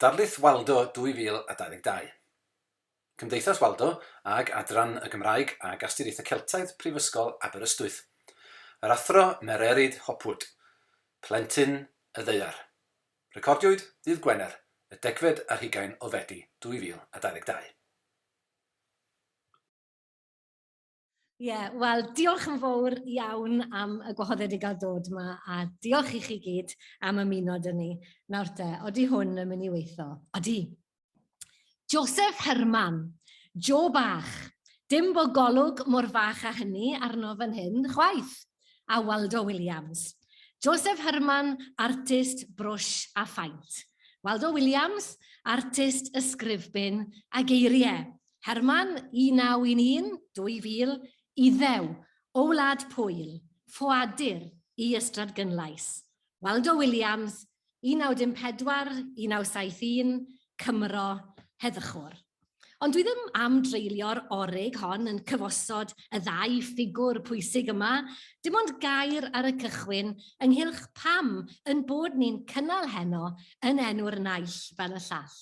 Darlith Waldo 2022. Cymdeithas Waldo ag Adran y Gymraeg ag Astudiaethau Celtaidd Prifysgol Aberystwyth. Yr Athro Mererid Hopwood. Plentyn y Ddaear. Recordiwyd ddydd Gwener, y degfed ar hugain o Fedi 2022. Ie, yeah, wel, diolch yn fawr iawn am y gwahoddiad i gael dod yma, a diolch i chi gyd am ymuno dyn ni. Nawr te, odi hwn yn mynd i weithio? Odi. Joseph Herman, Joe Bach, dim bod golwg mor fach â hynny arno fan hyn, chwaith, a Waldo Williams. Joseph Herman, artist, brwsh a phaent. Waldo Williams, artist, ysgrifbin a geiriau. Herman, 1911, 2000, Iddew, o Wlad Pwyl, ffoadur i Ystradgynlais. Waldo Williams, 1914, 1971, Cymro, heddychwr. Ond dwi ddim am dreulio'r orig hon yn cyfosod y ddau ffigwr pwysig yma, dim ond gair ar y cychwyn ynghylch pam yn bod ni'n cynnal heno yn enw'r naill fel y llall.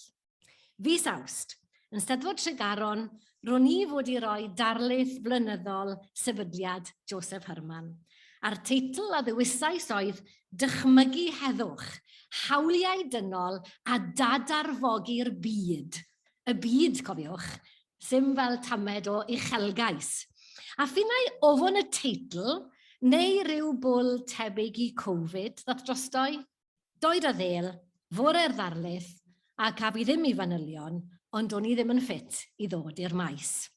Fis Awst, yn Steddfod Tregaron, ro'n i fod i roi darlith flynyddol Sefydliad Joseph Herman. A'r teitl a ddewisais oedd Dychmygu Heddwch, Hawliau Dynol a Dadarfogi'r Byd. Y byd, cofiwch, sim fel tamed o uchelgais. A finnau ofon y teitl, neu ryw bwl tebyg i Covid ddath drostoi? Doed a ddêl, fore'r ddarlith, ac af i ddim i fanylion, ond o'n i ddim yn ffit i ddod i'r maes.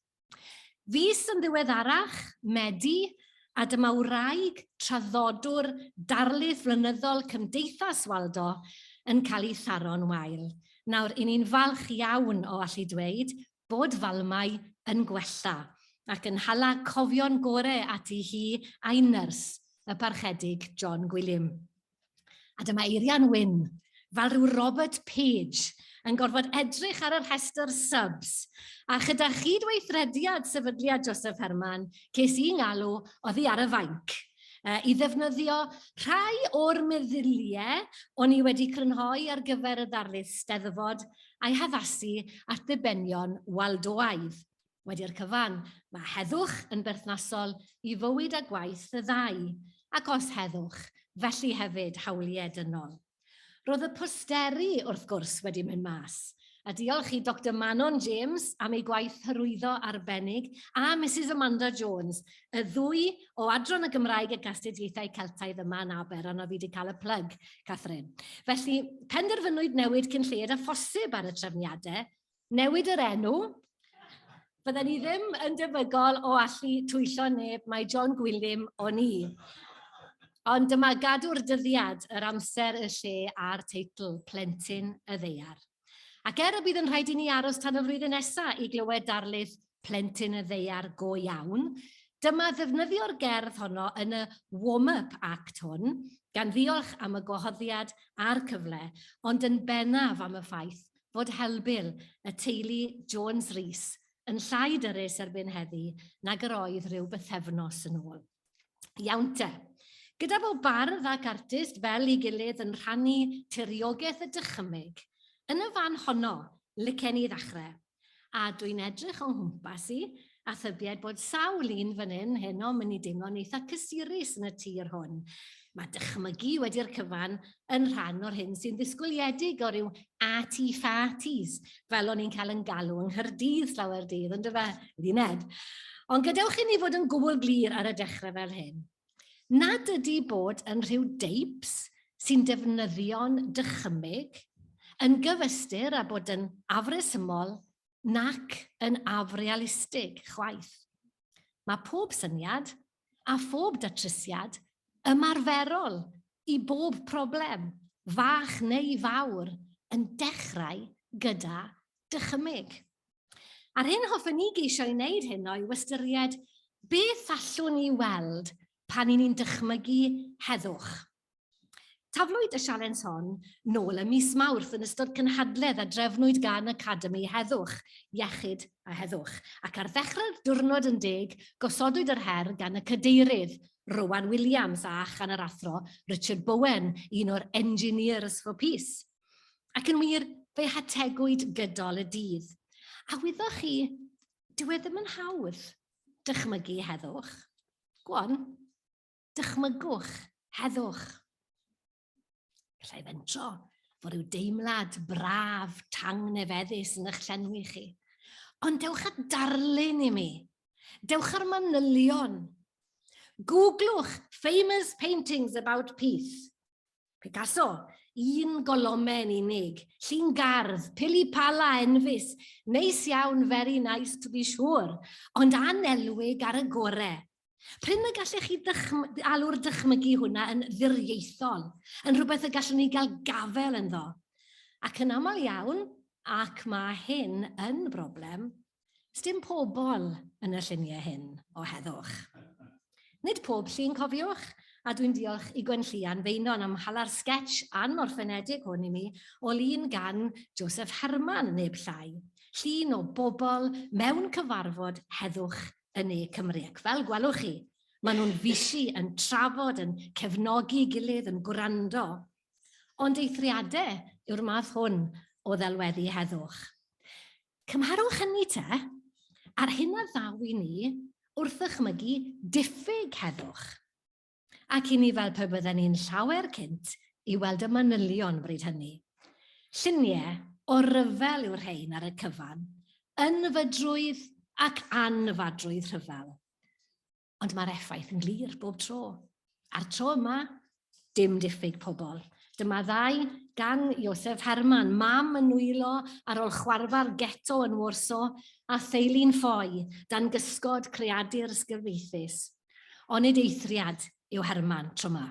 Fis yn ddiweddarach, Medi, a dyma wraig traddodwr darlith flynyddol Cymdeithas Waldo yn cael ei tharo'n wael. Nawr, i ni'n falch iawn o allu dweud bod Falmai yn gwella ac yn hala cofion gore ati hi a'i nyrs, y Parchedig John Gwilym. A dyma Eirian Wyn, fel rhyw Robert Page, yn gorfod edrych ar y rhestr subs. A chyda chydweithrediad sefydliad Joseph Herman, ces i ngalw oddi ar y fainc i ddefnyddio rhai o'r meddyliau o'n i wedi crynhoi ar gyfer y ddarlith Steddfod a'i haddasu at ddibenion Waldoaidd. Wedi'r cyfan, mae heddwch yn berthnasol i fywyd a gwaith y ddau, ac os heddwch, felly hefyd hawliau dynol. Roedd y posteri, wrth gwrs, wedi mynd mas, a diolch i Doctor Manon James am ei gwaith hyrwyddo arbennig, a Misus Amanda Jones, y ddwy o Adran y Gymraeg ac Astudiaethau Celtaidd yma yn Aber, ond fi wedi cael y plug, Catherine. Felly, penderfynwyd newid cyn lleied â phosib ar y trefniadau, Newid yr enw. Bydden ni ddim yn debygol o allu twyllo neb mai John Gwilym o'n i. Ond dyma gadw'r dyddiad, yr amser, y lle a'r teitl, Plentyn y Ddaear. Ac er y bydd yn rhaid i ni aros tan y flwyddyn nesaf i glywed darlith Plentyn y Ddaear go iawn, dyma ddefnyddio'r gerdd honno yn y warm-up act hwn, gan ddiolch am y gwahoddiad a'r cyfle, ond yn bennaf am y ffaith fod helbul y teulu Jones Rees yn llai dyrys erbyn heddi nag yr oedd rhyw bythefnos yn ôl. Iawn te. Gyda bod bardd ac artist fel ei gilydd yn rhannu tiriogaeth y dychymyg, yn y fan honno, licen i ddechrau. A dwi'n edrych o'n nghwmpas i, a thybied bod sawl un fan hyn heno mynd i deimlo'n eitha cysurus yn y tir hwn. Mae dychmygu wedi'r cyfan yn rhan o'r hyn sy'n ddisgwyliedig o ryw arty farties, fel o'n i'n cael yn galw yng Nghaerdydd slawer dydd, ond dyfa, Luned. Ond gadewch i ni fod yn gwbl glir ar y dechrau fel hyn. Nad ydy bod yn rhyw deips sy'n defnyddio'n dychymyg yn gyfystyr â bod yn afresymol nac yn afrealistig chwaith. Mae pob syniad a phob datrysiad ymarferol i bob problem, fach neu fawr, yn dechrau gyda dychymyg. A'r hyn hoffen ni geisio ei wneud heno yw ystyried beth allwn ni weld pan i ni'n dychmygu heddwch. Taflwyd y sialens hon nôl ym mis Mawrth yn ystod cynhadledd a drefnwyd gan Academi Heddwch, Iechyd a Heddwch, ac ar ddechrau'r diwrnod yn deg, gosodwyd yr her gan y cadeirydd, Rowan Williams, a chan yr athro Richard Bowen, un o'r Engineers for Peace. Ac yn wir, Fe hategwyd gydol y dydd. A wyddoch chi, dyw e ddim yn hawdd dychmygu heddwch. Go on, dychmygwch heddwch. Gallai fentro fod rhyw deimlad braf tangnefeddus yn eich llenwi chi. Ond dewch â darlun i mi. Dewch â'r manylion. Googlwch famous paintings about peace. Picasso, un golomen unig, llun gardd, pili pala enfys, neis iawn, very nice to be sure, ond anelwig ar y gore. Prin y gallech chi alw'r dychmygu hwnna yn ddiriaethol, yn rhywbeth y gallwn ni gael gafael ynddo. Ac yn aml iawn, ac mae hyn yn broblem, sdim pobl yn y lluniau hyn o heddwch. Nid pob llun, cofiwch, a dwi'n diolch i Gwenllian Feinon am hala'r sgetsh anorffenedig hwn i mi o lun gan Joseph Herman, neb llai. Llun o bobl mewn cyfarfod heddwch yn ne Cymru. Ac fel gwelwch chi, maen nhw'n fishi yn trafod, yn cefnogi gilydd, yn gwrando. Ond eithriadau yw'r math hwn o ddelweddu heddwch. Cymharwch hynny te, a'r hyn a ddaw i ni wrth ddychmygu diffyg heddwch. Ac i ni fel pe bydden ni'n llawer cynt i weld y manylion bryd hynny. Lluniau o ryfel yw'r rhain ar y cyfan, ynfydrwydd ac anfadrwydd rhyfel. Ond mae'r effaith yn glir bob tro. A'r tro yma, dim diffyg pobl. Dyma ddau gan Josef Herman, mam yn nwylo ar ôl chwarfa'r geto yn Warsaw a theulu'n ffoi dan gysgod creadur ysgyfaethus. Onid eithriad yw Herman tro 'ma?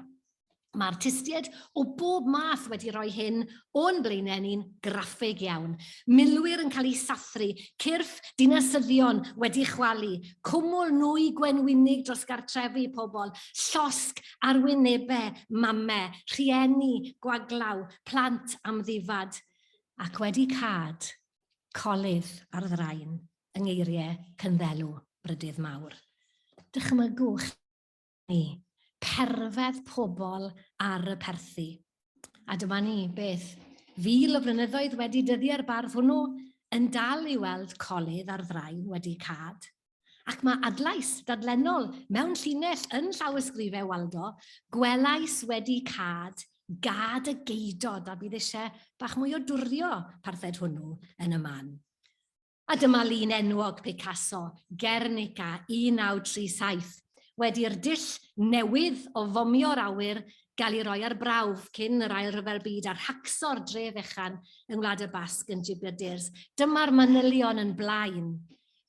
Mae artistiaid o bob math wedi rhoi hyn o'n blaenau ni'n graffig iawn. Milwyr yn cael eu sathru, cyrff dinasyddion wedi chwalu, cwmwl nwy gwenwynig dros gartrefi pobl, llosg arwynebau mamau, rhieni gwaglaw, plant amddifad, ac wedi cad, coludd ar ddraen. yng ngeiriau Cynddelw Brydydd Mawr. Dychmygwch ni, perfedd pobl ar y perthi. A dyma ni, beth, fil o flynyddoedd wedi dyddiau'r bardd hwnnw, yn dal i weld colydd ar ddraen wedi cad. Ac mae adlais dadlennol mewn llinell yn llawysgrifau Waldo, gwelais wedi cad, gad y geidod, a bydd eisiau bach mwy o dwrio parthed hwnnw yn y man. A dyma lun enwog Picasso, Guernica 1937, wedi'r dull newydd o fomio'r awyr gael ei roi ar brawf cyn yr Ail Ryfel Byd a rhacso'r dre fechan yng Ngwlad y Basg yn Gibraltar. Dyma'r manylion yn blaen.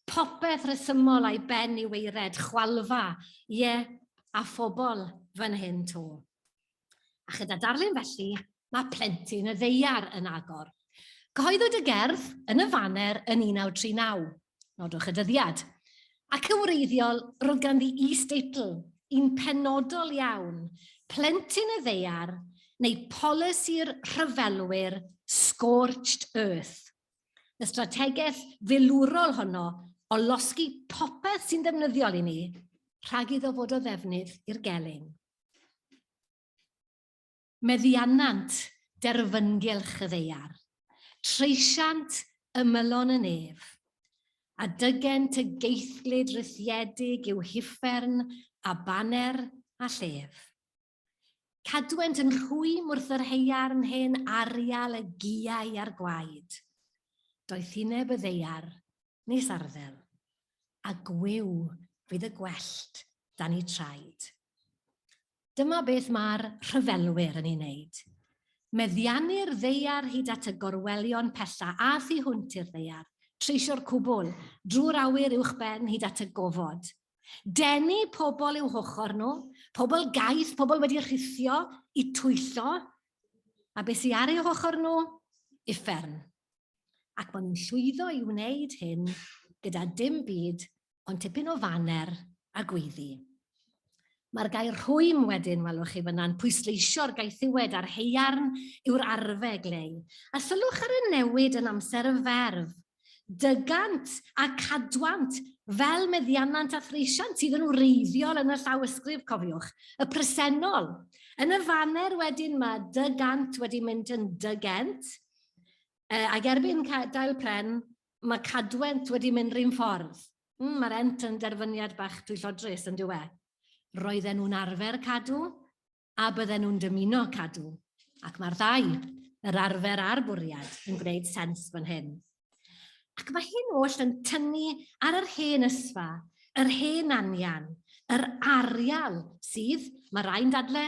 Popeth rhesymol a'i ben i waered, chwalfa, ie, a phobl fan hyn to. A chyda darlun felly, mae plentyn y ddeiar yn agor. Cyhoeddwyd y gerdd yn y faner yn 1939. Nodwch y dyddiad. Ac yn wreiddiol, roedd ganddi is-deitl, un penodol iawn, Plentyn y Ddaear neu Polisi'r Rhyfelwyr Scorched Earth. Y strategaeth filwrol honno o losgi popeth sy'n ddefnyddiol i ni rhag iddo fod o ddefnydd i'r gelyn. Meddiannant derfyngylch y ddaear, treisiant ymylon y nef, a dygent y geithlid rithiedig i'w huffern a baner a llef. Cadwent yn rhwym wrth yr haearn hen arial y giau a'r gwaed. Doethineb y ddaear nes arddel, a gwiw fydd y gwellt dan eu traed. Dyma beth mae'r rhyfelwyr yn ei wneud. Meddiannu'r ddaear hyd at y gorwelion pella a thu hwnt i'r ddaear, treisio'r cwbl, drwy'r awyr uwchben hyd at y gofod. Denu pobl i'w hochr nhw, pobl gaeth, pobl wedi rhithio, i twyllo. A beth sydd ar eu hochr nhw? Uffern. Ac maen nhw'n llwyddo i wneud hyn gyda dim byd ond tipyn o faner a gweiddi. Mae'r gair rhwym wedyn, welwch chi fyna'n pwysleisio'r gaethiwed a'r haearn yw'r arfe glei. A sylwch ar y newid yn amser y ferf. Dygant a cadwant fel meddiannant a threisiant sydd yn wreiddiol yn y llawysgrif, cofiwch, y presennol. Yn y faner wedyn mae dygant wedi mynd yn dygent. Ac erbyn dail pren, mae cadwent wedi mynd rhywun ffordd. Mae'r ent yn derfyniad bach twyllodrus yn dyw e. Roedden nhw'n arfer cadw, a bydden nhw'n dymuno cadw. Ac mae'r ddau, yr arfer a'r bwriad, yn gwneud sens fan hyn. Ac mae hyn oll yn tynnu ar yr hen ysfa, yr hen anian, yr arial sydd, mae rhai'n dadle,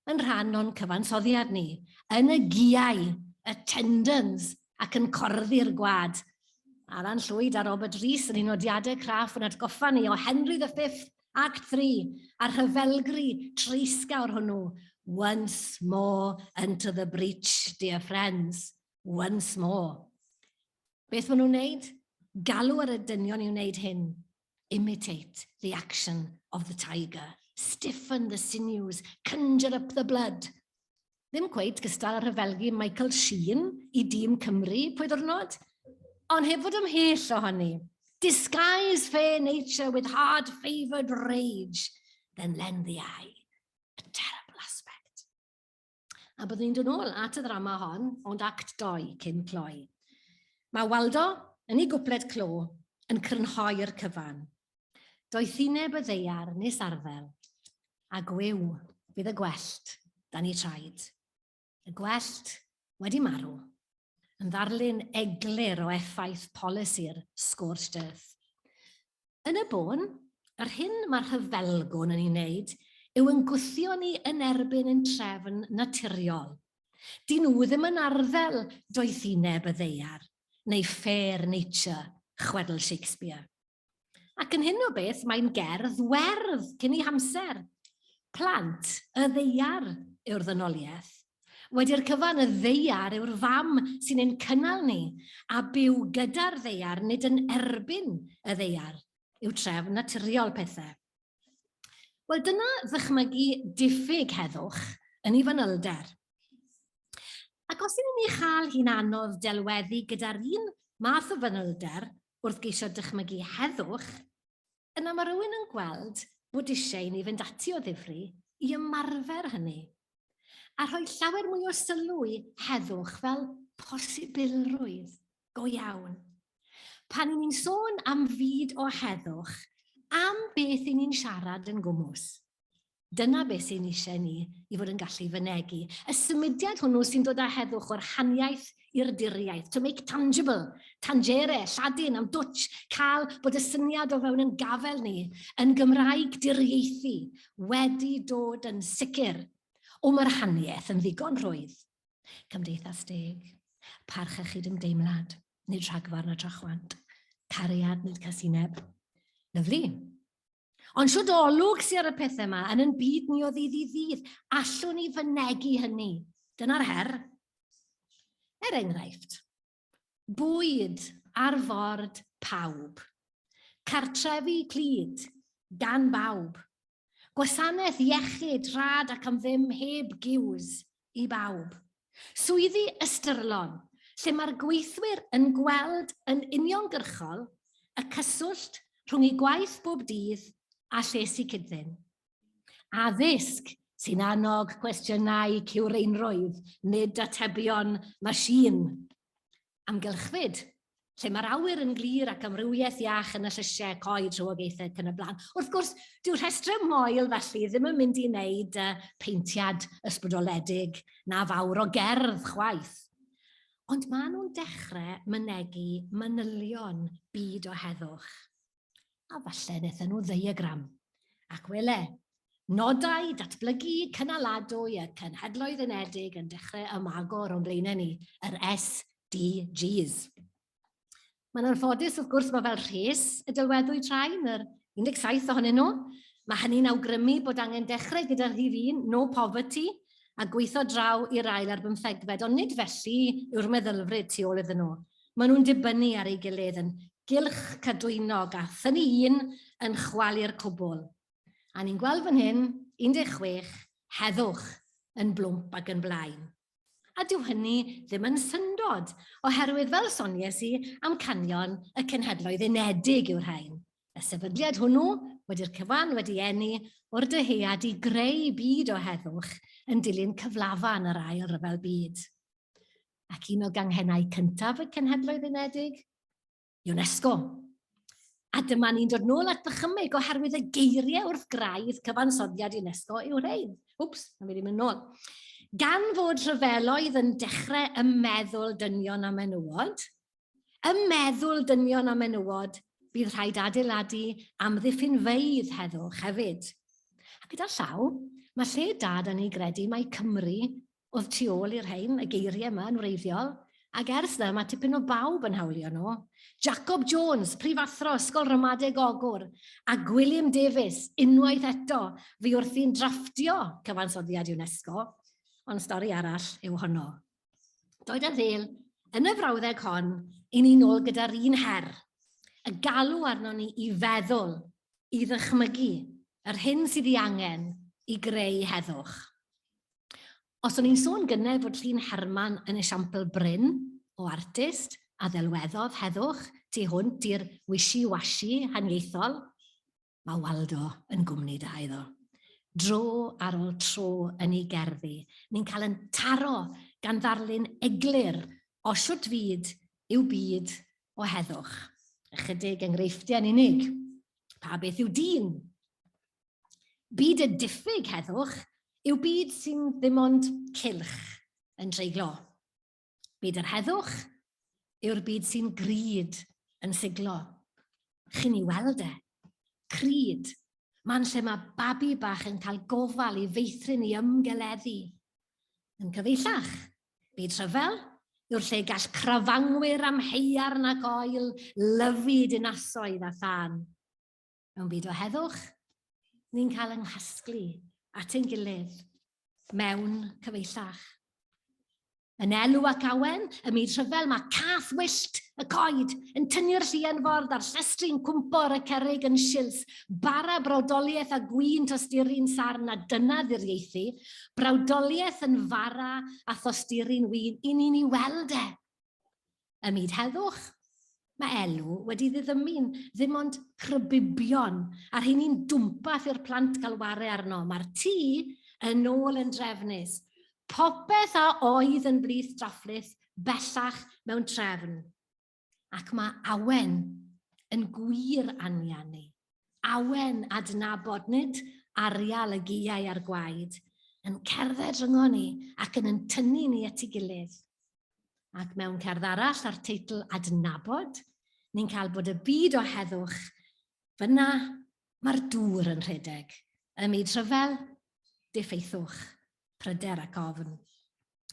yn rhan o'n cyfansoddiad ni, yn y giau, y tendons, ac yn corddi'r gwad. Alan Llwyd a Robert Rhys yn ei nodiadau craff yn atgoffa ni o Henry V, Act 3, a'r rhyfelgri treisgawr hwnnw, Once more into the breach, dear friends, once more. Beth maen nhw'n wneud? Galw ar y dynion i wneud hyn. Imitate the action of the tiger. Stiffen the sinews, conjure up the blood. Ddim cweit gystal â rhyfelgi Michael Sheen i dîm Cymru pwy ddwrnod, ond heb fod ymhell ohoni. Disguise fair nature with hard-favoured rage, then lend the eye a terrible aspect. A byddwn ni'n dod nôl at y ddrama hon, ond act 2 cyn cloi. Mae Waldo, yn ei gwpled clo, yn crynhoi'r cyfan. Doethineb y ddeiar nes arddel, a gwiw fydd y gwellt dan ei traed. Y gwellt wedi marw, yn ddarlun eglur o effaith polisi'r scorched earth. Yn y bôn, yr hyn mae'r rhyfelgwn yn ei wneud yw yn gwthio ni yn erbyn ein trefn naturiol. Dyn nhw ddim yn arddel doethineb y ddaear, neu fair nature, chwedl Shakespeare. Ac yn hyn o beth, mae'n gerdd werdd cyn ei hamser. Plant y ddaear yw'r ddynoliaeth. Wedi'r cyfan, y ddaear yw'r fam sy'n ein cynnal ni, a byw gyda'r ddaear, nid yn erbyn y ddaear, yw trefn naturiol pethau. Wel, dyna ddychmygu diffyg heddwch yn ei fanylder. Ac os ydyn ni chael hi'n anodd delweddu gyda'r un math o fanylder wrth geisio dychmygu heddwch, yna mae rhywun yn gweld bod eisiau i ni fynd ati o ddifri i ymarfer hynny, a rhoi llawer mwy o sylw i heddwch fel posibilrwydd go iawn. Pan ni'n sôn am fyd o heddwch, am beth i ni'n siarad yn gwmws? Dyna beth sy'n eisiau ni i fod yn gallu fynegi. Y symudiad hwnnw sy'n dod â heddwch o'r haniaeth i'r diriaeth. To make tangible, tangere, Lladin am dwtch, cael bod y syniad o fewn yn gafel ni, yn Gymraeg diriaethu, wedi dod yn sicr. O, mae'r haniaeth yn ddigon rhwydd. Cymdeithas deg, parch a chydymdeimlad, nid rhagfarn a trachwant, cariad nid casineb. Lyfli. Ond shwd olwg sy ar y pethau yma yn yn byd ni o ddydd i ddydd? Allwn ni fynegi hynny? Dyna'r her. Er enghraifft, bwyd ar ford pawb. Cartrefi clyd gan bawb. Gwasanaeth iechyd rhad ac am ddim heb giws i bawb. Swyddi ystyrlon, lle mae'r gweithwyr yn gweld yn uniongyrchol y cyswllt rhwng eu gwaith bob dydd a lles eu cyd-ddyn. Addysg sy'n annog cwestiynau cywreinrwydd, nid atebion machine. Amgylchfyd, lle mae'r awyr yn glir ac amrywiaeth iach yn y llysiau, coed, rhywogaethau ac yn y blaen. Wrth gwrs, dyw rhestrau moel felly ddim yn mynd i wneud peintiad ysbrydoledig na fawr o gerdd chwaith. Ond maen nhw'n dechrau mynegi manylion byd o heddwch. A falle wnaethon nhw ddeiagram. Ac wele, nodau datblygu cynaladwy y Cenhedloedd Unedig yn dechrau ymagor o'n blaenau ni, yr SDGs. Mae'n anffodus, wrth gwrs, mae fel rhes y delweddwyd rhain, yr 17 ohonyn nhw. Mae hynny'n awgrymu bod angen dechrau gyda rhif un, no poverty, a gweithio draw i'r ail ar bymthegfed, ond nid felly yw'r meddylfryd tu ôl iddyn nhw. Maen nhw'n dibynnu ar ei gilydd yn gylch cadwynog a thynnu un yn chwalu'r cwbl. A ni'n gweld fan hyn, 16, heddwch yn blwmp ac yn blaen. A dyw hynny ddim yn syndod, oherwydd fel sonies i, amcanion y Cenhedloedd Unedig yw'r rhain. Y sefydliad hwnnw, wedi'r cyfan, wedi eni o'r dyhead i greu byd o heddwch yn dilyn cyflafan yr Ail Ryfel Byd. Ac un o ganghennau cyntaf y Cenhedloedd Unedig? UNESCO. A dyma ni'n dod nôl at ddychymyg oherwydd y geiriau wrth graidd cyfansoddiad UNESCO yw'r rhain. Wps, na fi ddim yn nôl. Gan fod rhyfeloedd yn dechrau ym meddwl dynion a menywod, ym meddwl dynion a menywod, bydd rhaid adeiladu amddiffynfeydd heddwch hefyd. A gyda llaw, mae lle da da ni gredu mai Cymru oedd tu ôl i'r rhain, y geiriau yma yn wreiddiol, ac ers na mae tipyn o bawb yn hawlio nhw. Jacob Jones, prifathro Ysgol Ramadeg Ogwr, a Gwilym Davies, unwaith eto, fi wrthi'n drafftio cyfansoddiad UNESCO, ond stori arall yw honno. Doed a ddel, yn y frawddeg hon, i ni nôl gyda'r un her, y galw arnon ni i feddwl, i ddychmygu, yr hyn sydd ei angen i greu heddwch. Os o'n i'n sôn gynnau fod Rhun Herman yn esiampl brin o artist a ddelweddodd heddwch tu hwnt i'r wishy-washy haniaethol, mae Waldo yn gwmni da iddo. Dro ar ôl tro yn ei gerddi, ni'n cael yn taro gan ddarlun eglur o shwt fyd yw byd o heddwch. Ychydig enghreifftiau'n unig. Pa beth yw dyn? Byd y diffyg heddwch yw byd sy'n ddim ond cylch yn treiglo. Byd yr heddwch yw'r byd sy'n gryd yn siglo. Chi'n ei weld e. Cryd. Man lle mae babi bach yn cael gofal i feithrin i ymgeleddu. Yn cyfeillach, byd rhyfel yw'r lle gall crafangwyr am heiarn ac oel lyfu dinasoedd a thân. Mewn byd o heddwch, ni'n cael yng nghasglu at ein gilydd mewn cyfeillach. Yn elw ac awen, y myd rhyfel mae cath wyllt y coed yn tynnu'r llien ford a'r llestri'n cwmpo ar y cerrig yn shils, bara brawdoliaeth a gwin tosturi'n sarn a dyna ddiriaethu, brawdoliaeth yn fara a thosturi'n win i ni'n ei weld e. Ym myd heddwch, mae elw wedi ddiddymu'n ddim ond crybibion, a rheini'n dwmpath i'r plant gael ware arno. Mae'r tŷ yn ôl yn drefnus. Popeth a oedd yn blith draphlith bellach mewn trefn. Ac mae awen yn gwir anian ni. Awen adnabod, nid arial y giau a'r gwaed, yn cerdded rhyngo ni ac yn yn tynnu ni at ei gilydd. Ac mewn cerdd arall a'r teitl Adnabod, ni'n cael bod y byd o heddwch, fyna mae'r dŵr yn rhedeg. Ym myd rhyfel, diffeithwch, pryder ac ofn.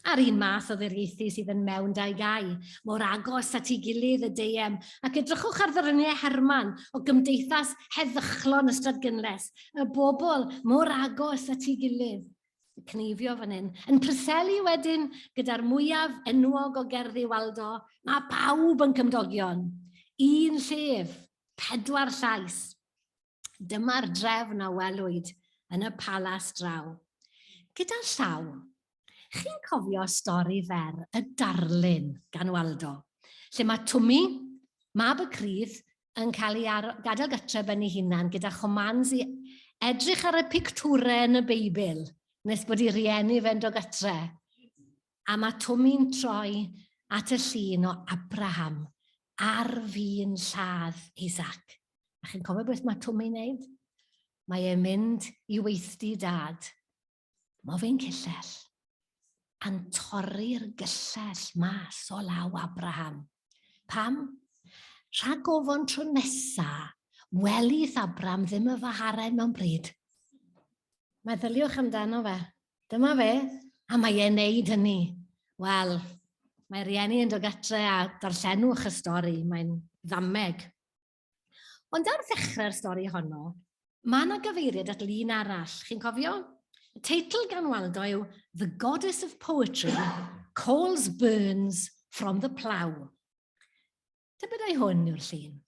A'r un math o ddiriaethu sydd yn mewn dau gau, mor agos at ei gilydd y deuem, ac edrychwch ar ddyrniau Herman o gymdeithas heddychlon Ystradgynlais, y bobl mor agos at ei gilydd. Cneifio fan hyn. Yn Preseli wedyn, gyda'r mwyaf enwog o gerddi Waldo, mae pawb yn cymdogion. Un llef, pedwar llais. Dyma'r drefn a welwyd yn y palas draw. Gyda llaw, chi'n cofio stori fer y darlun gan Waldo, lle mae Twmi, mab y crydd, yn cael ei ar gadael gytre ben ei hunan gyda chomands i edrych ar y pictwrau yn y Beibl nes bod ei rieni fe'n dod gytre. A mae Twmi'n troi at y llun o Abraham ar fin lladd Isaac. A chi'n cofio beth mae Twmi'n neud? Mae e'n mynd i weithdy dad. Mae fe'n cyllell. A'n torri'r gyllell mas o law Abraham. Pam? Rhag ofon tro nesa, welith Abraham ddim y faharen mewn pryd. Meddyliwch amdano fe. Dyma fe, a mae e'n neud hynny. Wel, mae rieni yn dod gatre a darllenwch y stori, mae'n ddameg. Ond ar ddechrau'r stori honno, mae yna gyfeiriad at lun arall. Chi'n cofio? Y teitl gan Waldo yw The Goddess of Poetry Calls Burns from the Plough. Tybed ai hwn yw'r llun?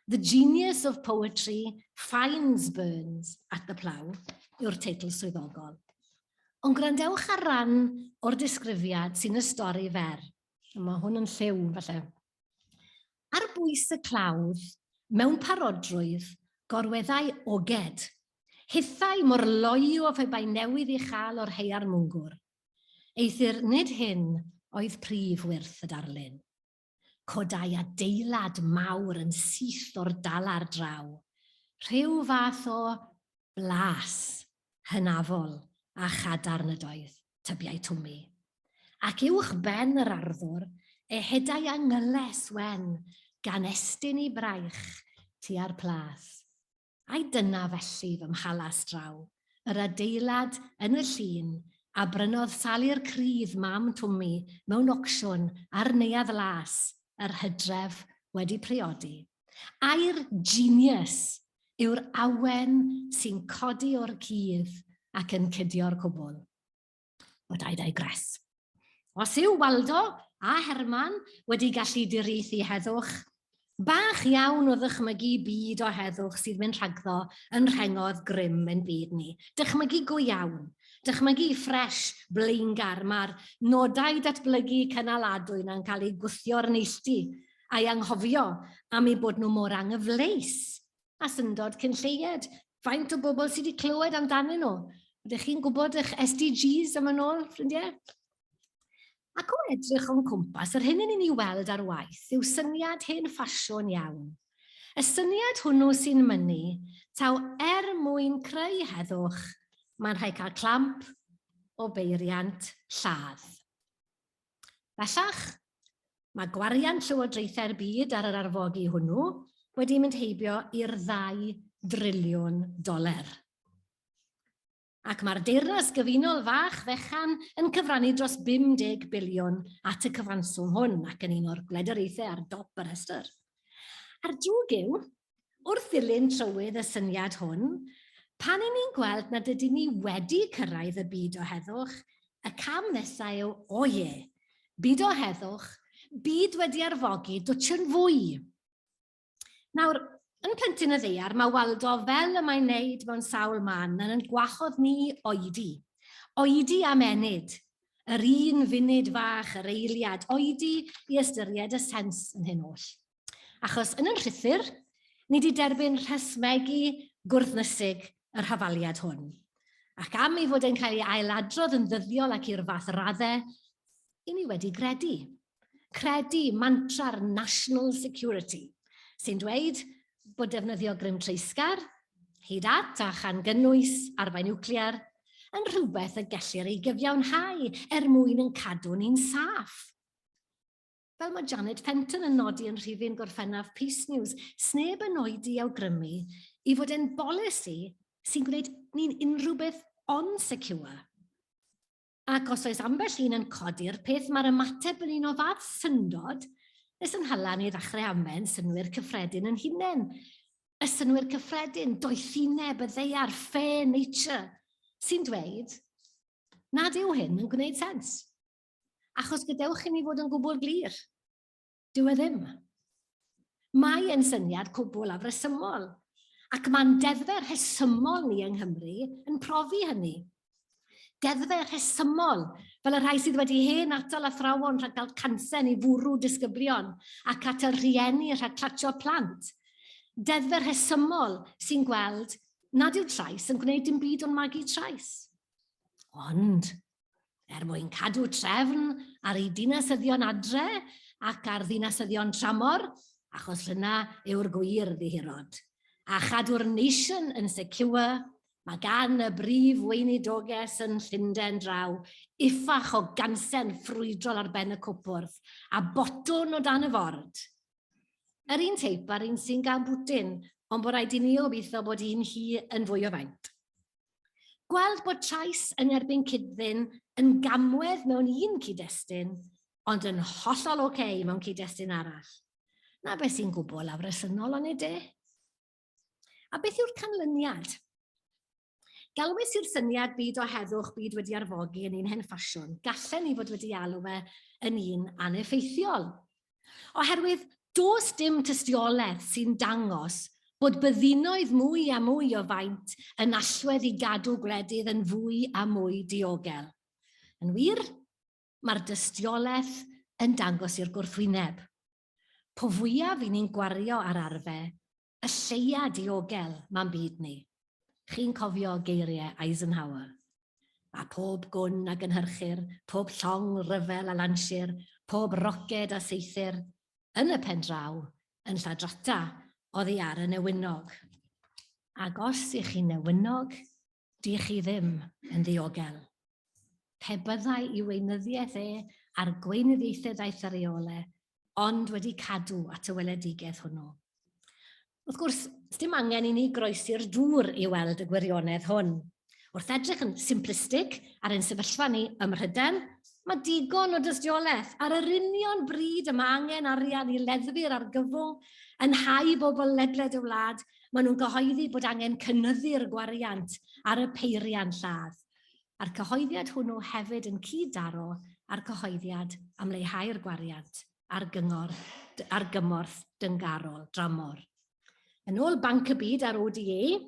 The Genius of Poetry Finds Burns at the Plough yw'r teitl swyddogol. Ond gwrandewch ar ran o'r disgrifiad sy'n y stori fer. Mae hwn yn lliw, falle. Ar bwys y clawdd, mewn parodrwydd, gorweddai Oged, hithau mor loyw â phe bai newydd ei chael o'r haearn mwngwr. Eithr nid hyn oedd prif wyrth y darlun. Codai adeilad mawr yn syth o'r dalar draw, rhyw fath o blas hynafol a chadarn ydoedd, tybiai Twmi. Ac uwch ben yr arddwr, ehedai angyles wen gan estyn i braich tua'r plas. Ai dyna felly fy mhalas draw, yr adeilad yn y llun a brynodd Sali'r Crydd mam Twmi mewn ocsiwn ar Neuadd Las yr hydref wedi priodi? Ai'r genius yw'r awen sy'n codi o'r cudd ac yn cydio'r cwbl? But I digress. Os yw Waldo a Herman wedi gallu diriaethu heddwch, bach iawn o ddychmygu byd o heddwch sydd mynd rhagddo yn rhengodd grym ein byd ni. Dychmygu go iawn. Dychmygu ffresh, blaengar. Mae'r nodau datblygu cynaladwy na'n cael eu gwthio o'r neilltu a'i anghofio am eu bod nhw mor anghyfleus a syndod cyn lleied. Faint o bobl sydd wedi clywed amdanyn nhw? Ydych chi'n gwybod eich SDGs am yn ôl, ffrindiau? Ac o edrych o'n cwmpas, yr hyn yn ni'n weld ar waith yw syniad hen ffasiwn iawn. Y syniad hwnnw sy'n mynnu taw er mwyn creu heddwch, mae'n rhaid cael clamp o beiriant lladd. Bellach, mae gwariant llywodraethau'r byd ar yr arfogi hwnnw wedi mynd heibio i'r ddau driliwn doler. Ac mae'r Deyrnas Gyfunol fach fechan yn cyfrannu dros 50 biliwn at y cyfanswm hwn ac yn un o'r gwledyraethau ar dop y rhestr. A'r drwg yw, wrth ddilyn trywydd y syniad hwn, pan i ni'n gweld nad ydyn ni wedi cyrraedd y byd o heddwch, y cam nesaf yw, o ie, byd o heddwch, byd wedi arfogi dwtsh yn fwy. Nawr, yn Plentyn y Ddaear, mae Waldo, fel y mae'n neud mewn sawl man, yn yn gwahodd ni oedi. Oedi am ennyd, yr un funud fach, yr eiliad, oedi i ystyried y sens yn hyn oll. Achos yn yn rhithr, ni wedi derbyn rhesmegu gwrthnysig yr hafaliad hwn. Ac am ei fod e'n cael ei ailadrodd yn ddyddiol ac i'r fath raddau, i ni wedi gredu. Credu mantra'r national security, sy'n dweud bod defnyddio grym treisgar, hyd at a chan gynnwys arfau niwclear, yn rhywbeth y gellir ei gyfiawnhau er mwyn yn cadw ni'n saff. Fel mae Janet Fenton yn nodi yn rhifyn Gorffennaf Peace News, sneb yn oedi awgrymu i fod e'n bolisi sy'n gwneud ni'n unrhyw beth ond secure. Ac os oes ambell un yn codi'r peth, mae'r ymateb yn un o fath syndod nes yn hala ni ddechrau amen synnwyr cyffredin yn hunain. Y synnwyr cyffredin, doethineb y ddaear, fair nature, sy'n dweud nad yw hyn yn gwneud sens. Achos gadewch i ni fod yn gwbl glir, dyw e ddim. Mae e'n syniad cwbl afresymol, ac mae'n deddfau rhesymol ni yng Nghymru yn profi hynny. Deddfau rhesymol, fel y rhai sydd wedi hen atal athrawon rhag cael cansen i fwrw disgyblion ac atal rhieni rhag clatsio plant. Deddfau rhesymol sy'n gweld nad yw trais yn gwneud dim byd ond magu trais. Ond, er mwyn cadw trefn ar ei dinasyddion adre ac ar ddinasyddion tramor, achos hynna yw'r gwir ddihirod. A chadw'r nation yn secure, mae gan y brif weinidoges yn Llundain draw uffach o gansen ffrwydrol ar ben y cwpwrdd a botwn o dan y ford. Yr un teip a'r un sy'n gan Putin, ond bod rhaid i ni obeithio bod un hi yn fwy o faint. Gweld bod trais yn erbyn cyd-ddyn yn gamwedd mewn un cyd-destun, ond yn hollol oce okay mewn cyd-destun arall. Na beth sy'n gwbl afresynol, onid e? A beth yw'r canlyniad? Galwes i'r syniad byd o heddwch, byd wedi arfogi yn un hen ffasiwn. Gallen ni fod wedi alw fe yn un aneffeithiol. Oherwydd does dim tystiolaeth sy'n dangos bod byddinoedd mwy a mwy o faint yn allwedd i gadw gwledydd yn fwy a mwy diogel. Yn wir, mae'r dystiolaeth yn dangos i'r gwrthwyneb. Po fwyaf i ni'n gwario ar arfe, y lleia diogel mae'n byd ni. Chi'n cofio geiriau Eisenhower. A pob gwn a gynhyrchir, pob llong ryfel a lansir, pob roced a saethir, yn y pen draw, yn lladrata oddi ar y newynog. Ac os ych chi'n newynog, dych chi ddim yn ddiogel. Pe byddai i weinyddiaeth e a'r gweinyddiaethau ddaeth ar ei ôl e, ond wedi cadw at y weledigaeth hwnnw. Wrth gwrs, dim angen i ni groesi'r dŵr i weld y gwirionedd hwn. Wrth edrych yn simplistig ar ein sefyllfa ni ym Mhrydain, mae digon o dystiolaeth ar yr union bryd y mae angen arian i leddfu'r argyfwng yn nhai bobl ledled y wlad, maen nhw'n cyhoeddi bod angen cynyddu'r gwariant ar y peiriant lladd. A'r cyhoeddiad hwnnw hefyd yn cyd-daro â'r cyhoeddiad am leihau'r gwariant ar gyngor, ar gymorth dyngarol dramor. Yn ôl Banc y Byd a'r ODA,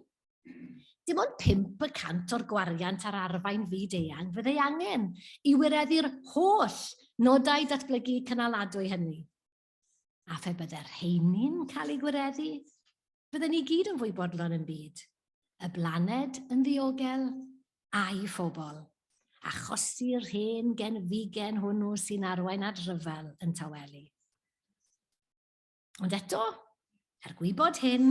dim ond 5 y cant o'r gwariant ar arfain fyd-eang fydd ei angen i wireddu'r holl nodau datblygu cynaladwy hynny. A phe bydde'r rheini'n cael eu gwireddu, bydden ni gyd yn fwy bodlon yn byd. Y blaned yn ddiogel, a'i phobl. Achosi'r hen genfigen hwnnw sy'n arwain at ryfel yn tawelu. Ond eto, er gwybod hyn,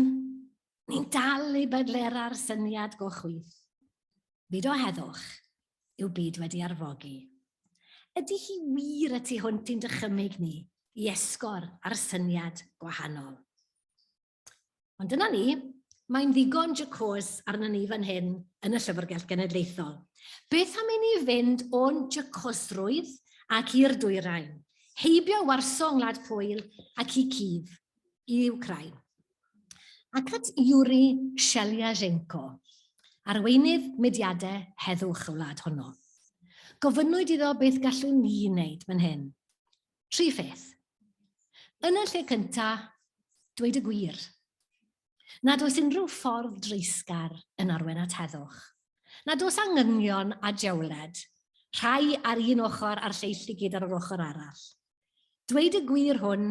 ni'n dal i bedlera'r syniad go chwith. Byd o heddwch yw byd wedi arfogi. Ydy hi wir y tu hwnt i'n dychymyg ni i esgor ar syniad gwahanol? Ond dyna ni, mae'n ddigon jacôs arnon ni fan hyn yn y Llyfrgell Genedlaethol. Beth am i ni fynd o'n jacosrwydd ac i'r dwyrain, heibio Warsaw yng Ngwlad Pwyl ac i Kiev, i Wcráin. Ac at Yuri Sheliazhenko, arweinydd mudiadau heddwch y wlad honno. Gofynnwyd iddo beth gallwn ni wneud fan hyn. Tri pheth. Yn y lle cyntaf, dweud y gwir. Nad oes unrhyw ffordd dreisgar yn arwain at heddwch. Nad oes angynion a jewled, rhai ar un ochr a'r lleill i gyd ar yr ochr arall. Dweud y gwir hwn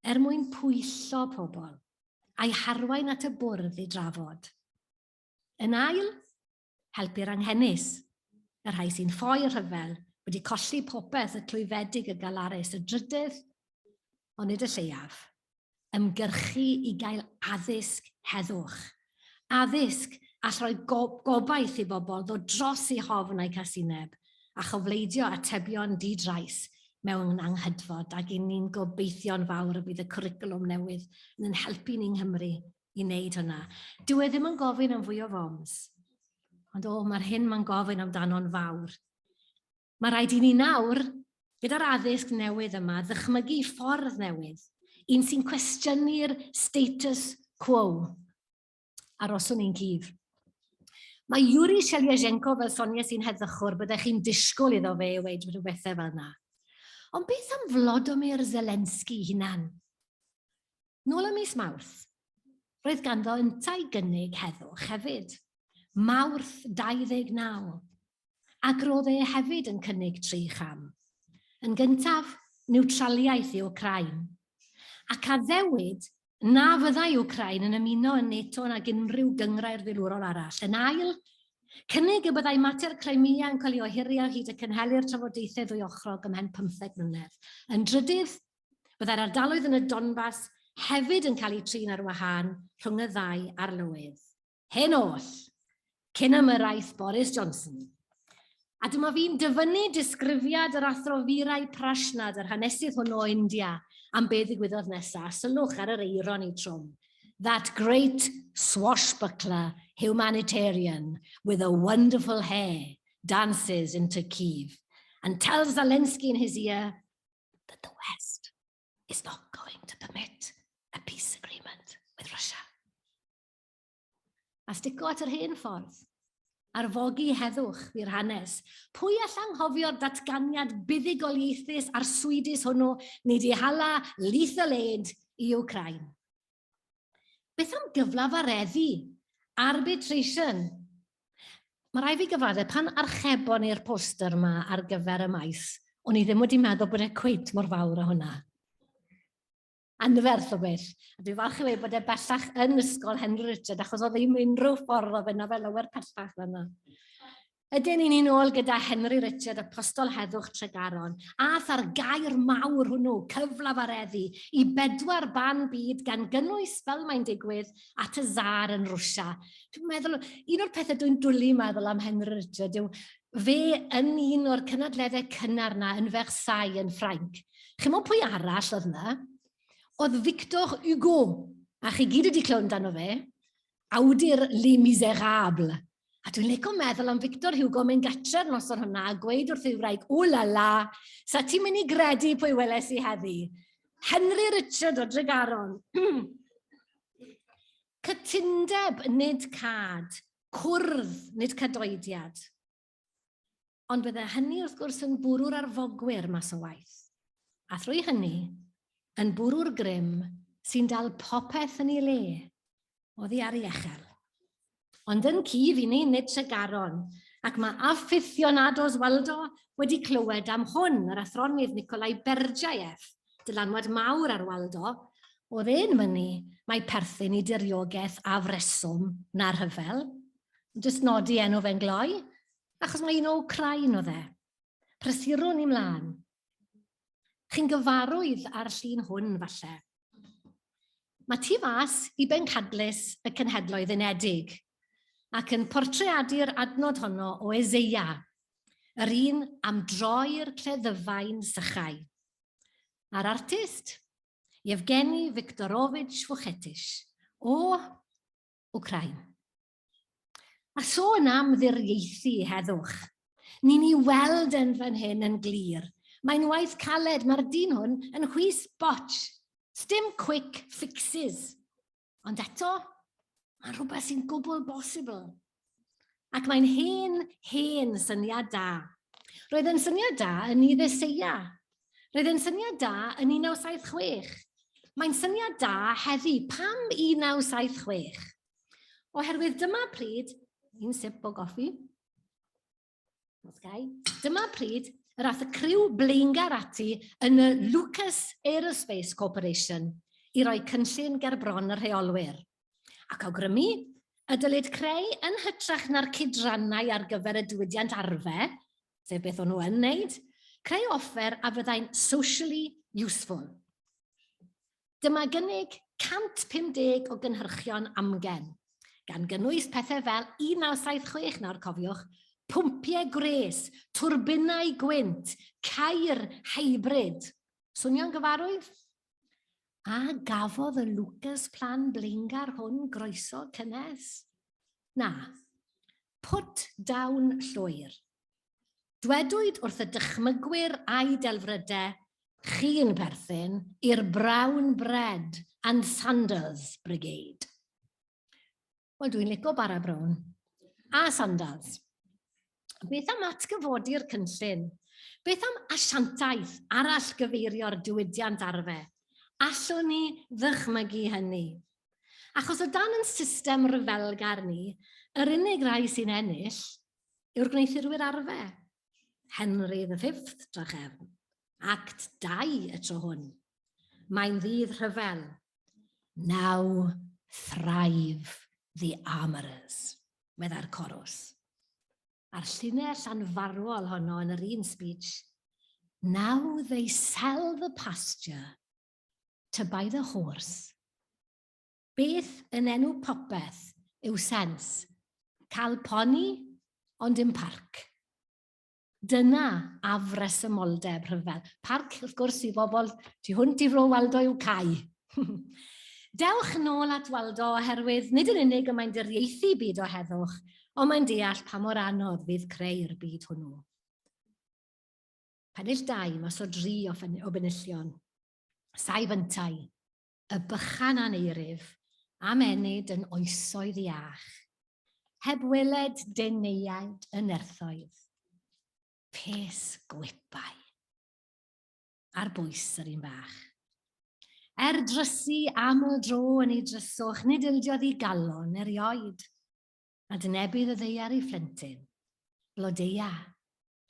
er mwyn pwyllo pobl, a'i harwain at y bwrdd i drafod. Yn ail, helpu'r anghenus, y rhai sy'n ffoi rhyfel, wedi colli popeth, y clwyfedig, y galarus, y drydydd, ond nid y lleiaf, ymgyrchu i gael addysg heddwch. Addysg all roi go gobaith i bobl ddod dros eu hofn a'u casineb a chofleidio atebion di-drais mewn anghydfod ac i ni'n gobeithio'n fawr y bydd y cwricwlwm newydd yn ein helpu ni yng Nghymru i wneud hwnna. Dyw e ddim yn gofyn am fwy o foms, ond o, mae'r hyn mae'n gofyn amdano'n fawr. Mae rhaid i ni nawr, gyda'r addysg newydd yma, ddychmygu ffordd newydd, un sy'n cwestiynu'r status quo. Aroswn ni'n Kiev. Mae Yuri Sheliazhenko, fel Sonia sy'n heddychwr, byddech chi'n disgwyl iddo fe weud rhywbethau fel yna. Ond beth am Vlodomyr Zelensky hunan? Nôl ym mis Mawrth, roedd ganddo yntau gynnig heddwch hefyd. Mawrth 29. Ac roedd e hefyd yn cynnig tri cham. Yn gyntaf, niwtraliaeth i Wcráin. Ac addewid na fyddai Wcráin yn ymuno yn NATO nag unrhyw gynghrair filwrol arall. Yn ail, cynnig y byddai mater Crimea yn cael ei ohirio hyd y cynhelir trafodaethau ddwyochrog ymhen pymtheg mlynedd. Yn drydydd, Byddai'r ardaloedd yn y Donbas hefyd yn cael eu trin ar wahân rhwng y ddau arlywydd. Hyn oll, cyn ymyrraeth Boris Johnson. A dyma fi'n dyfynnu disgrifiad yr athro Viray Prashnad, yr hanesydd hwnnw o India, am be ddigwyddodd nesaf. Sylwch ar yr eironi trwm. That great swashbuckler humanitarian with a wonderful hair dances into Kiev and tells Zelensky in his ear that the West is not going to permit a peace agreement with Russia. A stico at yr hen ffordd. Arfogi heddwch fu'r hanes. Pwy all anghofio'r datganiad buddugoliaethus arswydus hwnnw nid i hala lethal aid i Wcráin? Beth am gyflafareddu? Arbitration? Mae rhaid fi gyfadde, pan archebon ni'r poster yma ar gyfer y maes, o'n i ddim wedi meddwl bod e cweit mor fawr â hwnna. Anferth o beth. A dwi'n falch i weud bod e bellach yn ysgol Henry Richard, achos oedd ddim unrhyw ffordd o fynd â fe lawer pellach na. Ydyn ni'n un ôl gyda Henry Richard, Apostol Heddwch Tregaron, ath ar gair mawr hwnnw, cyflafareddu, i bedwar ban byd gan gynnwys, fel mae'n digwydd, at y Tsar yn Rwsia. Dwi'n meddwl, un o'r pethau dwi'n dwlu meddwl am Henry Richard yw fe yn un o'r cynadleddau cynnar na yn Versailles yn Ffrainc. Chimod pwy arall oedd yna? Oedd Victor Hugo, a chi gyd wedi clywed amdano fe, awdur Les Misérables. A dwi'n licio meddwl am Victor Hugo mynd gatre'r noson hwnna a gweud wrth ei wraig, o la la, sa ti'n mynd i gredu pwy weles i heddi? Henry Richard o Dregaron. Cytundeb nid cad, cwrdd nid cadoediad. Ond bydde hynny wrth gwrs yn bwrw'r arfogwyr mas o waith. A thrwy hynny, yn bwrw'r grym sy'n dal popeth yn ei le, oddi ar ei echel. Ond yn Kiev i ni, nid Tregaron, ac mae aficionados Waldo wedi clywed am hwn, yr athronydd Nikolai Berdjaev, dylanwad mawr ar Waldo, oedd e'n mynnu mai perthyn i diriogaeth afreswm na rhyfel. Jyst nodi enw fe'n gloi, achos mae un o Wcrain oedd e. Prysurwn ni mlaen. Chi'n gyfarwydd â'r llun hwn, falle. Mae tu fas i bencadlys y Cenhedloedd Unedig, ac yn portreadu'r adnod honno o Eseia, yr un am droi'r cleddyfau'n sychau. A'r artist? Yevgeny Viktorovich Vuchetich, o Wcrain. A sôn am ddiriaethu heddwch. Ni'n ei weld yn fan hyn yn glir. Mae'n waith caled, mae'r dyn hwn yn chwys botch. Sdim quick fixes. Ond eto, mae'n rhywbeth sy'n gwbl bosibl. Ac mae'n hen, hen syniad da. Roedd yn syniad da yn nydd Eseia. Roedd yn syniad da yn 1976. Mae'n syniad da heddi. Pam 1976? Oherwydd dyma pryd, un sip o goffi, os gai, dyma pryd yr ath y criw blaengar ati yn y Lucas Aerospace Corporation i roi cynllun ger bron y rheolwyr, ac awgrymu y dylid creu yn hytrach na'r cydrannau ar gyfer y diwydiant arfe, sef beth o'n nhw yn wneud, creu offer a fyddai'n socially useful. Dyma gynnig 150 o gynhyrchion amgen, gan gynnwys pethau fel 1976 nawr cofiwch, pwmpiau gwres, twrbinau gwynt, ceir hybrid. Swnio'n gyfarwydd? A gafodd y Lucas Plan blaengar hwn groeso cynnes? Na. Put down llwyr. Dwedwyd wrth y dychmygwyr a'i delfrydau, chi'n perthyn i'r Brown Bread and Sandals Brigade. Wel, dwi'n lico bara brown a sandals. Beth am atgyfodi'r cynllun? Beth am asiantaeth arall gyfeirio'r diwydiant arfe? Allwn ni ddychmygu hynny? Achos o dan yn system ryfelgar ni, yr unig rai sy'n ennill yw'r gwneuthurwyr arfe. Henry V, drachefn. Act 2 y tro hwn. Mae'n ddydd rhyfel. Now thrive the armourers, meddai'r corws. A'r llinell anfarwol honno yn yr un speech, Now they sell the pasture to buy the horse. Beth yn enw popeth yw sens cael poni ond dim parc? Dyna afresymoldeb rhyfel. Parc, wrth gwrs, i bobl tu hwnt i fro Waldo yw cae. Dewch nôl at Waldo oherwydd nid yn unig y mae'n diriaethu byd o heddwch, ond mae'n deall pa mor anodd fydd creu'r byd hwnnw. Pennill 2, mas o dri o, o benillion. Saif yntau, y bychan aneirif, am ennyd yn oesoedd iach, heb weled deneuaid y nerthoedd, pes gwipau, ar bwys yr un bach. Er drysu aml dro yn ei dryswch, nid ildiodd i galon erioed, a dynebydd y ddeiar ei phlentyn, blodeua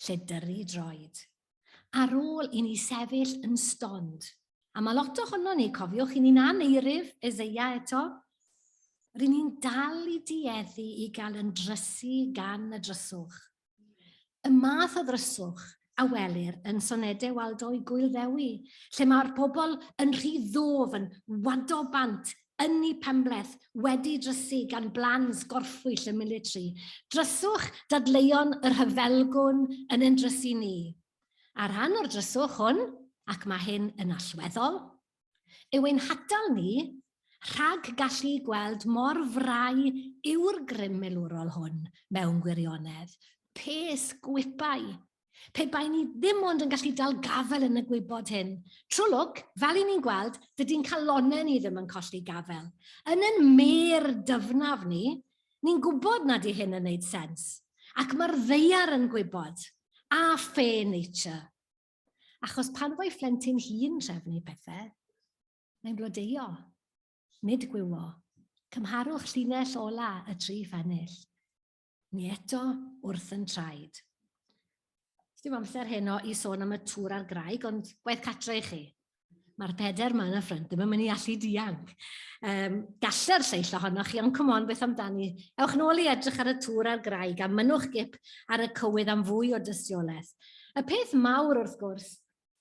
lle dyru droed. Ar ôl i ni sefyll yn stond, a mae lot ohono ni, cofiwch, i ni'n aneirif, Eseia eto, rŷn ni'n dal i dueddu i gael yn drysu gan y dryswch. Y math o ddryswch a welir yn sonedau Waldo i Gŵyl Ddewi, lle mae'r bobl yn rhy ddof, yn wado bant, yn eu penbleth, wedi drysu gan blans gorffwyll y military. Dryswch dadleuon y rhyfelgwn yn ein drysu ni. A rhan o'r dryswch hwn, ac mae hyn yn allweddol, yw ein hatal ni rhag gallu gweld mor frau yw'r grym milwrol hwn mewn gwirionedd. Pes gwipau. Pe bai ni ddim ond yn gallu dal gafael yn y gwybod hyn. Trwy lwc, fel i ni'n gweld, dydy'n calonnau ni ddim yn colli gafael. Yn yn mêr dyfnaf ni, ni'n gwybod nad yw hyn yn neud sens. Ac mae'r ddaear yn gwybod. A fair nature. Achos pan fo'i phlentyn hi'n trefnu pethau, mae'n blodeuo, nid gwywo. Cymharwch llinell ola y tri phennill. Ni eto wrth yn traed. Dim amser heno i sôn am y tŵr a'r graig, ond gwaith catre i chi. Mae'r peder ma yn y ffrynt ddim yn mynd i allu dianc. Um, galle'r lleill ohonoch chi, ond come on, beth amdani? Ewch nôl i edrych ar y tŵr a'r graig a mynnwch gip ar y cywydd am fwy o dystiolaeth. Y peth mawr, wrth gwrs,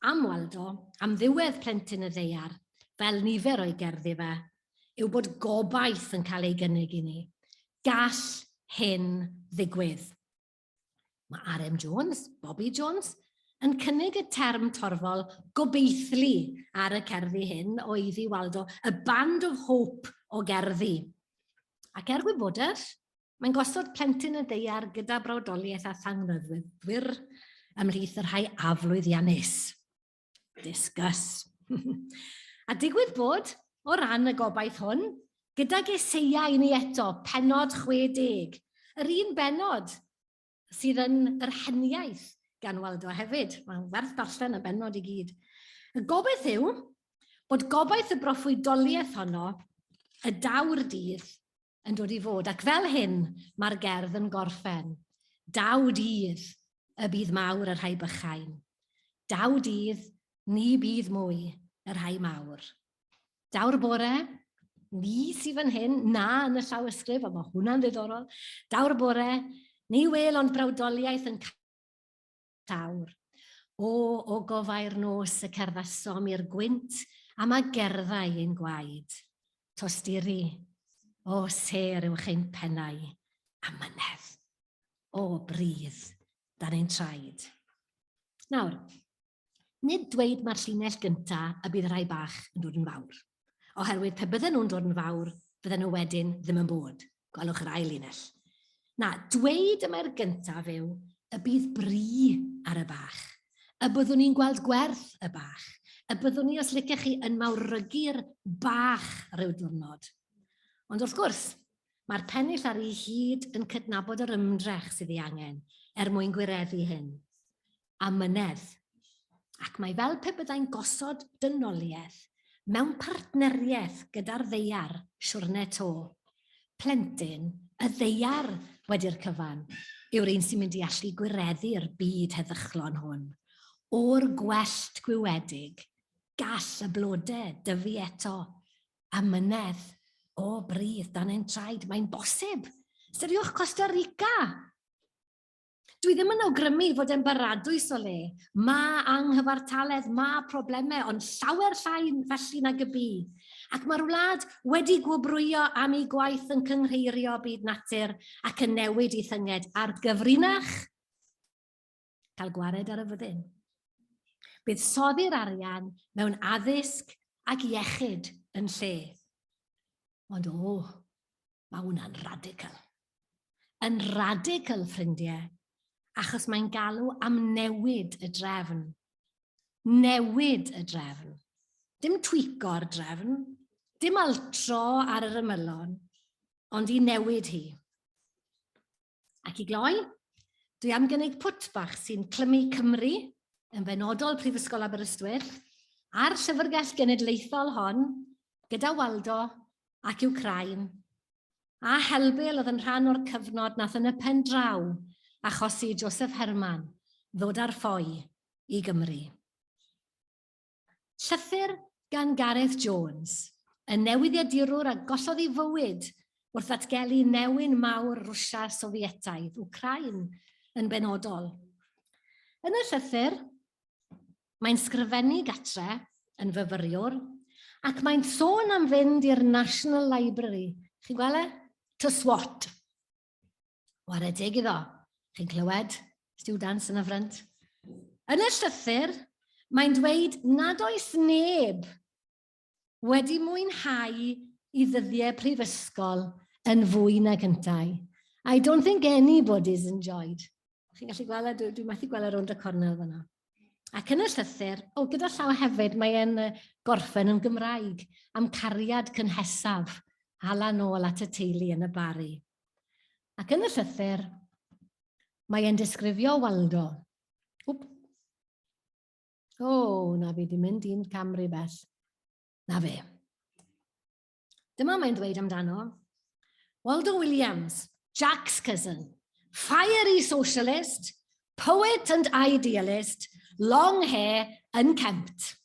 am Waldo, am ddiwedd Plentyn y Ddaear, fel nifer o'i gerddi fe, yw bod gobaith yn cael ei gynnig i ni. Gall hyn ddigwydd. Mae RM Jones, Bobby Jones, yn cynnig y term torfol gobeithlu ar y cerddi hyn o Eiddi Waldo, y Band of Hope o gerddi. Ac er gwybodaeth, mae'n gosod plentyn y ddaear gyda brawdoliaeth a thangnefwyddwyr ymhlith y rhai aflwyddiannus. Discuss. a digwydd bod, o ran y gobaith hwn, gydag Eseia i ni eto, pennod 60, yr un bennod sydd yn yr heniaith gan Waldo hefyd. Mae'n werth darllen y bennod i gyd. Y gobaith yw bod gobaith y broffwydoliaeth honno, y daw'r dydd, yn dod i fod. Ac fel hyn, mae'r gerdd yn gorffen. Daw dydd y bydd mawr y rhai bychain. Daw dydd, ni bydd mwy y rhai mawr. Daw'r bore, ni sydd fan hyn, na yn y llawysgrif, a mae hwnna'n ddiddorol. Daw'r bore, ni wel ond brawdoliaeth yn llawr. O, o gofau'r nos y cerddasom i'r gwynt am a gerddai ein gwaed. Tosturi, o sêr uwch ein pennau, a mynedd, o bridd dan ein traed. Nawr, nid dweud mae'r llinell gynta y bydd rhai bach yn dod yn fawr. Oherwydd pe bydden nhw'n dod yn fawr, bydden nhw wedyn ddim yn bod. Gwelwch yr ail linell. Na, dweud y mae'r gyntaf yw y bydd bri ar y bach, y byddwn ni'n gweld gwerth y bach, y byddwn ni, os licech chi, yn mawrygu'r bach rhyw diwrnod. Ond wrth gwrs, mae'r pennill ar ei hyd yn cydnabod yr ymdrech sydd ei angen er mwyn gwireddu hyn. Amynedd. Ac mae fel pe byddai'n gosod dynoliaeth mewn partneriaeth gyda'r ddaear, siwrne to. Plentyn, y ddaear wedi'r cyfan, yw'r un sy'n mynd i allu gwireddu'r byd heddychlon hwn. O'r gwellt gwywedig, gall y blode dyfu eto. Amynedd, o bridd dan ein traed, mae'n bosib. Ystyriwch Costa Rica! Dwi ddim yn awgrymu fod e'n baradwys o le. Mae anghyfartaledd, mae problemau, ond llawer llai felly nag y bu. Ac mae'r wlad wedi gwobrwyo am ei gwaith yn cynghreirio byd natur ac yn newid ei thynged ar gyfrinach cael gwared ar y fyddin. Buddsoddi'r arian mewn addysg ac iechyd yn lle. Ond o, mae hwnna'n radical. Yn radical, ffrindiau, achos mae'n galw am newid y drefn. Newid y drefn. Dim tweako'r drefn, dim altro ar yr ymylon, ond i newid hi. Ac i gloi, dwi am gynnig pwt bach sy'n clymu Cymru, yn benodol Prifysgol Aberystwyth, a'r Llyfrgell Genedlaethol hon, gyda Waldo ac Wcráin, a helbul oedd yn rhan o'r cyfnod nath yn y pen draw achosi Joseph Herman ddod ar ffoi i Gymru. Llythyr gan Gareth Jones, y newyddiadurwr a gollodd ei fywyd wrth ddatgelu newyn mawr Rwsia Sofietaidd, Wcráin yn benodol. Yn y llythyr, mae'n sgrifennu gatre yn fyfyriwr, ac mae'n sôn am fynd i'r National Library. Chi'n gweld e? To swat. Ware teg iddo. Chi'n clywed? Students yn y ffrynt. Yn y llythyr, mae'n dweud nad oes neb wedi mwynhau i ddyddiau prifysgol yn fwy nag yntau. I don't think anybody's enjoyed. Chi'n gallu gweld, e? dwi, dwi methu gweld e rownd y cornel fyna. Ac yn y llythyr, o, gyda llaw hefyd, mae e'n gorffen yn Gymraeg am cariad cynhesaf hala nôl at y teulu yn y Bari. Ac yn y llythyr, mae e'n disgrifio Waldo. Wp. O, na fi di mynd un cam rhy bell. Na fe. Dyma mae'n dweud amdano. Waldo Williams, Jack's cousin, fiery socialist, poet and idealist, long hair, unkempt.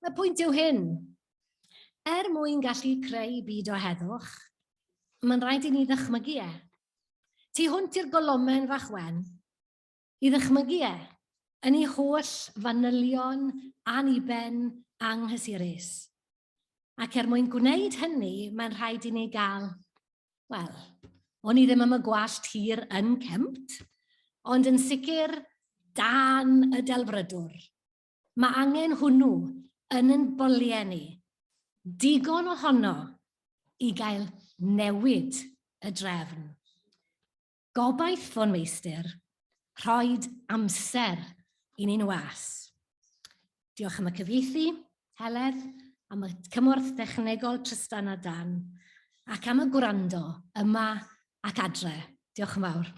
Y pwynt yw hyn. Er mwyn gallu creu byd o heddwch, mae'n rhaid i ni ddychmygu e. Tu hwnt i'r golomen fach wen, i ddychmygu e, yn ei holl fanylion anniben anghysurus. Ac er mwyn gwneud hynny, mae'n rhaid i ni gael, wel, o'n i ddim am y gwallt hir yn cempt, ond yn sicr dan y delfrydwr. Mae angen hwnnw yn yn boliau ni, digon ohono i gael newid y drefn. Gobaith fo'n meistr, rhoed amser i ni'n was. Diolch am y cyfieithu, Heledd, am y cymorth dechnegol Trystan a Dan, ac am y gwrando yma ac adre. Diolch yn fawr.